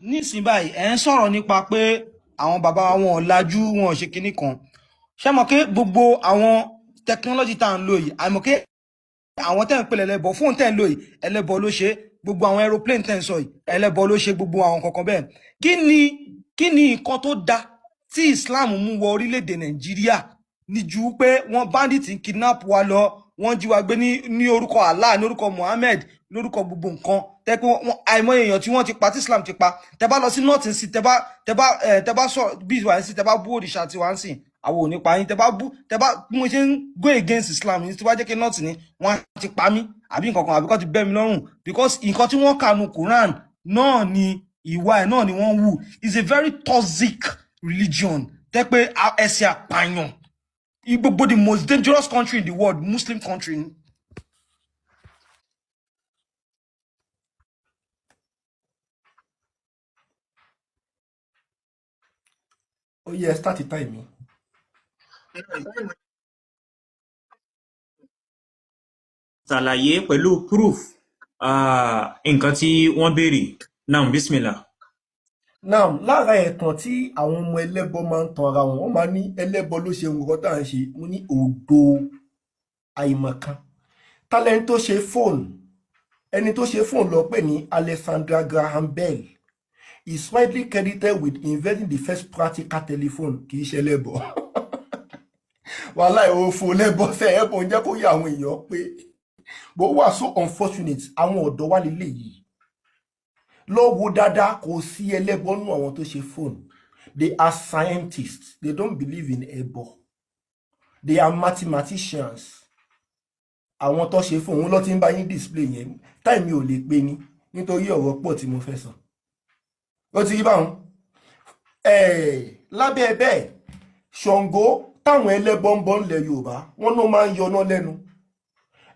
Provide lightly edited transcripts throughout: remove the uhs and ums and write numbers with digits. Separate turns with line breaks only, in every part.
Nísìnyí báyìí, ẹ̀ ń sọ̀rọ̀ nípa pé àwọn bàbá wa, wọn ò lajú, wọn ò ṣe kinní kan. Ṣé mọ̀ pé gbogbo àwọn technology tá à ń lò yìí, àmọ́ pé àwọn tẹ́ ń pè lẹ́lẹ́bọ, fóònù tẹ́ ń lò yìí, ẹlẹ́bọ ló ṣe é. Gbogbo àwọn aeroplane tẹ́ ń sọ yìí, ẹlẹ́bọ ló ṣe gbogbo àwọn kankan bẹ́ẹ̀. Kí ni nǹkan tó da tí Islam mú wọ orílẹ̀-èdè Nàìjíríà ní ju pé wọ́n bandit ń kidnap wa lọ, wọ́n jí wa gbé ní orúkọ Allah, ní orúkọ Muhammad, lórúkọ gbogbo nǹkan tẹ́ pé wọ́n àìmọye èèyàn tí wọ́n ti pa, tí Islam ti pa. Tẹ́ bá lọ sí north sí, tẹ́ bá sọ bí ìwà sí, tẹ́ bá bú òrìṣà tiwa ń sìn, àwọn ò ní pa yín. Tẹ́ bá bú, tẹ́ bá bí mo ṣe ń go against Islam yìí, tí wàá jẹ́ kí north ni wọ́n á ti pa mí àbí nǹkan kan, àbí kọ́ ti bẹ́ mi lọ́rùn, because nǹkan tí wọ́n kà nu Quran náà ni ìwà ẹ̀ náà ni wọ́n wù. It's a very toxic religion tẹ́ pé ẹ̀sìn àpàyàn, gbogbo the most dangerous country in the world, Muslim country ni.
Ó yẹ start time mi.
Ṣàlàyé pẹ̀lú proof nǹkan tí wọ́n béèrè náà. Bismillah.
Now, lára ẹ̀tàn tí àwọn ọmọ ẹlẹ́bọ máa ń tan ara wọn, wọ́n máa ní ẹlẹ́bọ ló ṣe nǹkan tá à ń ṣe. Mo ní òdo àìmọ̀kan. Tálẹ́ni tó ṣe fóònù, ẹni tó ṣe fóònù lọ pè ní Alexander Graham Bell, is widely credited with inventing the first practical telephone. Kì í ṣe ẹlẹ́bọ. Wàhálà òfò lẹ́bọ sẹ́ ẹ̀bọ ń jẹ́ kó yẹ àwọn èèyàn pé bó wà. So unfortunate, àwọn ọ̀dọ́ wà lélẹ̀ yìí lọ wo dáadáa, kò sí ẹlẹ́bọ nínú àwọn tó ṣe fóònù. They are scientists, they don't believe in ẹbọ. They are mathematicians. Àwọn tó ṣe fóònù ló ti ń bá yín display yẹn. Time mi ò lè pé ní nítorí ọ̀rọ̀ pọ̀ tí mo fẹ́ sọ. Ó ti rí báwọn lábẹ́ bẹ́ẹ̀. Ṣàngó táwọn ẹlẹ́bọ ń bọ ńlẹ̀ Yorùbá, wọn ló máa ń yọná lẹ́nu.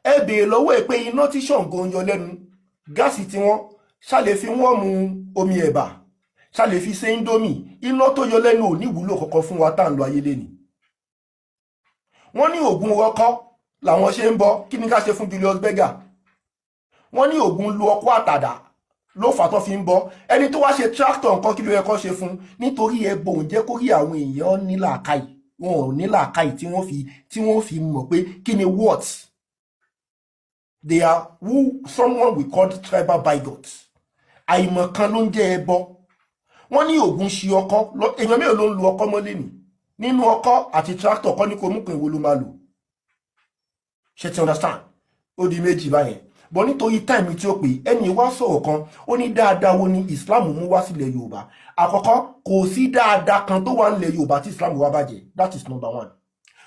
Ẹ béèrè lọ́wọ́ ẹ̀ pé iná tí Ṣàngó ń yọ lẹ́nu, gáàsì tí wọ́n ṣàlè fi wọ́n mu omi ẹ̀bà, ṣàlè fi ṣe Indomie. Iná tó yọ lẹ́nu ò ní ìwúlò kankan fún wa tá à ń lo ayé lẹ́ni. Wọ́n ní Ògún rọ́kọ́ làwọn ṣe ń bọ. Kí ni ká ṣe fún Julius Berger? Wọ́n ní Ògún lu ọkọ́ àtàdá ló fà tó fi ń bọ. Ẹni tó wá ṣe tractor nǹkan, kí ló yẹ kó ṣe fún? Nítorí ẹbọ òun jẹ́ kó rí àwọn èèyàn ní làákàyè, wọn ò ní làákàyè tí wọ́n fi mọ̀ pé kí ni what they are, who someone we call tribal bigots. Àìmọ̀kan ló ń jẹ́ ẹbọ. Wọ́n ní Ògún ṣe ọkọ́. Èèyàn mélòó ló ń lu ọkọ́ mọ́lẹ̀ ní nínú ọkọ́ àti tractor? Kọ́ ní kò mú kan, ìwo ló máa lò? Ṣe ti understand? Ó di méjì báyẹn bọ́. Nítorí time tí ó pè, ẹni wá sọ̀rọ̀ kan, ó ní dáadáa wo ni Islam mú wá sílẹ̀ Yorùbá? Àkọ́kọ́, kò sí dáadáa kan tó wà nílẹ̀ Yorùbá tí Islam wá bàjẹ́. That is number one.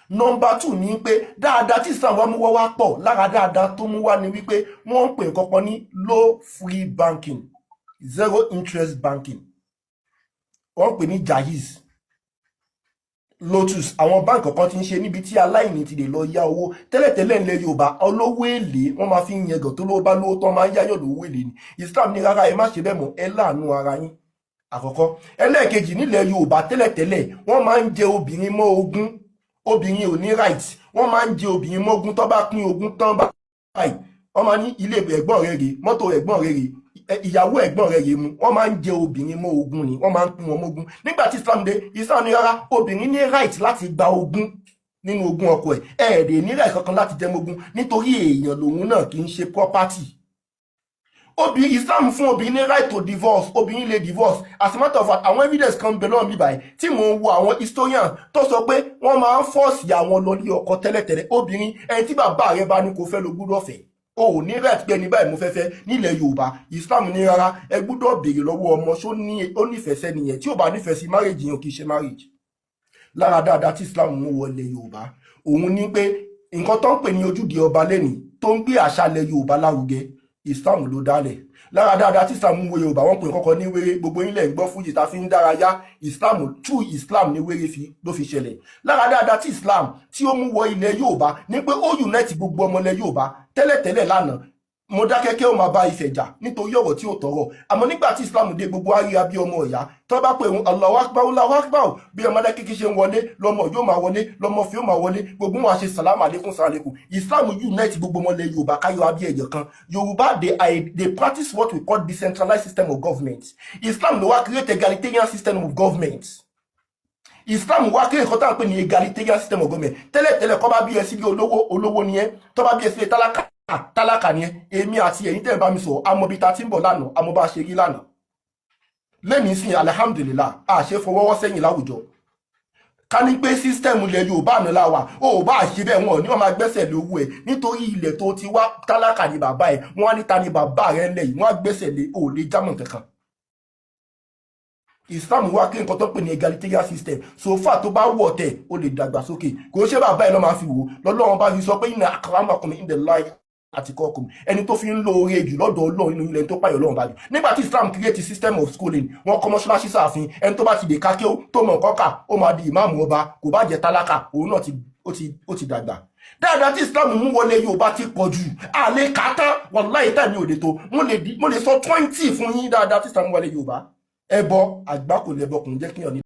Number two ni pé dáadáa tí Islam wá mú wá wá pọ̀. Lára dáadáa tó mú wá ni wípé wọ́n ń pè nǹkan kan ní low free banking, zero interest banking. Wọ́n ń pè ní Jaiz, Lotus. Àwọn báǹkì kan ti ń ṣe níbi tí aláìní ti lè lọ yá owó. Tẹ́lẹ̀tẹ́lẹ̀ ńlẹ̀ Yorùbá, olówó èlé wọ́n máa fi ń yẹgàn. Tó lówó bá lówó tán, máa ń yáyọ̀ lówó èlé ni. Islam ní rárá, ẹ má ṣe bẹ́ẹ̀ mọ́, ẹ láàánú ara yín. Àkọ́kọ́. Ẹlẹ́ẹ̀kejì, nílẹ̀ Yorùbá tẹ́lẹ̀tẹ́lẹ̀, wọ́n máa ń jẹ obìnrin mọ́ ogún. Obìnrin ò ní right. Wọ́n máa ń jẹ obìnrin mọ́ ogún. Tó bá pín ogún tán báyìí, wọ́n máa ní ilé ẹ̀gbọ́n rẹ̀ rèé, mọ́tò ẹ̀gbọ́n rẹ̀ rèé, ìyàwó ẹ̀gbọ́n rẹ̀ rèé mu. Wọ́n máa ń jẹ obìnrin mọ́ ogún ni, wọ́n máa ń pín wọn mọ́gún. Nígbà tí Islam dé, Islam ní rárá, obìnrin ní right láti gba ogún nínú ogún ọkọ ẹ̀. Ẹ̀ẹ́dẹ̀ ní right kankan láti jẹ mọ́gún, nítorí èèyàn lòun náà, kì í ṣe property. Obìnrin, Islam fún obìnrin ní right to divorce. Obìnrin lè divorce. As a matter of fact, àwọn evidence kan bẹ lọ́wọ́ mi báyìí tí mò ń wo àwọn historian tó sọ pé wọ́n máa ń force àwọn lọ ní ọkọ tẹ́lẹ̀tẹ́lẹ̀. Obìnrin, ẹni tí bàbá rẹ bá ní kó fẹ́ ló gbúdọ̀ fẹ́. O ò ní right pé ẹni báyìí mo fẹ́ fẹ́ nílẹ̀ Yorùbá. Islam ní rárá, ẹ gbúdọ̀ béèrè lọ́wọ́ ọmọ ṣó ní ó nífẹ̀ẹ́ sẹ́ni yẹn. Tí ò bá nífẹ̀ẹ́ sí marriage yẹn, kì í ṣe marriage. Lára dáadáa tí Islam mú wọlé Yorùbá, òun ní pé nǹkan tó ń pè ní ojúde ọba lẹ́nìí, tó ń gbé àṣà ilẹ̀ Yorùbá lárugẹ, Islam ló dálẹ̀. Lára dáadáa tí Islam mú wọ Yorùbá, wọ́n pè kọ́kọ́ ní wéré. Gbogbo ilẹ̀ ń gbọ́ fújì tá fi ń dárayá, Islam, true Islam ní wéré fi ló fi ṣẹlẹ̀. Lára dáadáa tí Islam tí ó mú wọ ilẹ̀ Yorùbá ní pé ó unite gbogbo ọmọ ilẹ̀ Yorùbá. Tẹ́lẹ̀tẹ́lẹ̀ lánàá, Mọdákẹ́kẹ́ ó máa bá Ifẹ̀ jà nítorí ọ̀rọ̀ tí ò tọrọ. Àmọ́ nígbà tí Islam dé, gbogbo àríra bí ọmọ ìyá. Tó bá pè ń Allahu Akbar, Allahu Akbar, bí ọmọ Mọdákẹ́kẹ́ ṣe ń wọlé lọmọ yóò máa wọlé, lọmọ fi ó máa wọlé, gbogbo wọn á ṣe sàlámù àlékún, sàlámù àlékún. Islam unite gbogbo ọmọ ilẹ̀ Yorùbá káyọ̀ abí ẹ̀yọ̀ kan. Yorùbá, they practice what we call decentralized system of government. Islam ló wá create egalitarian system of government. Islam wá kí nǹkan tá à ń pè ní egalitarian system of government. Tẹ́lẹ̀tẹ́lẹ̀, kọ́ bá bí ẹ sílé olówó, olówó ni ẹ́. Tó bá bí ẹ sílé tálákà, tálákà ni ẹ́. Èmi àti ẹ̀yin tẹ́ ẹ̀ bá mi sọ̀rọ̀, àmọ́ bí ta ti ń bọ̀ lánàá, àmọ́ bá a ṣe rí lánàá. Lẹ́nìí sìn, alhamdulillah, a ṣe fọwọ́wọ́ sẹ́yìn láwùjọ. Ká ní pé system ilẹ̀ Yorùbá àná la wà, ó ò bá ṣe bẹ́ẹ̀, wọn ò ní wọn máa gbẹ́sẹ̀ lé owó ẹ̀ nítorí ilẹ̀ tó ti wá, tálákà ni bàbá ẹ̀. Wọ́n á ní ta ni bàbá rẹ̀ ńlẹ̀ yìí, wọ́n á gbẹ́sẹ̀ lé, ò lè jámọ̀ kankan. Islam wá kí nǹkan tó pè ní egalitarian system. So far tó bá wọ̀ tẹ̀, ó lè dàgbàsókè. Kò ṣe bàbá ẹ̀ lọ́ máa fi wò lọ́lọ́run bá fi sọ pé inna akramakum indallahi atqakum. Ẹni tó fi ń lo oore jù lọ́dọ̀ Ọlọ́run nínú ilẹ̀ tó pààyàn Ọlọ́run bá jù. Nígbà tí Islam create system of schooling, wọ́n kọ́ mọ́ṣáláṣí sáàfin. Ẹni tó bá ti lè ka kéwú, tó mọ̀ nǹkan kà, ó máa di ìmáàmù ọba. Kò bá jẹ́ tálákà, òun náà ó ti dàgbà dáadáa. Tí Islam mú wọlé Yorùbá ti pọ̀ jù, àlè kàtá wàláhì tá mi ò lè tó. Mo lè sọ 20 fún yín dáadáa tí Islam mú wọlé Yorùbá. Ẹbọ àgbákò lẹbọ, kò ń jẹ́ kíyàn ní.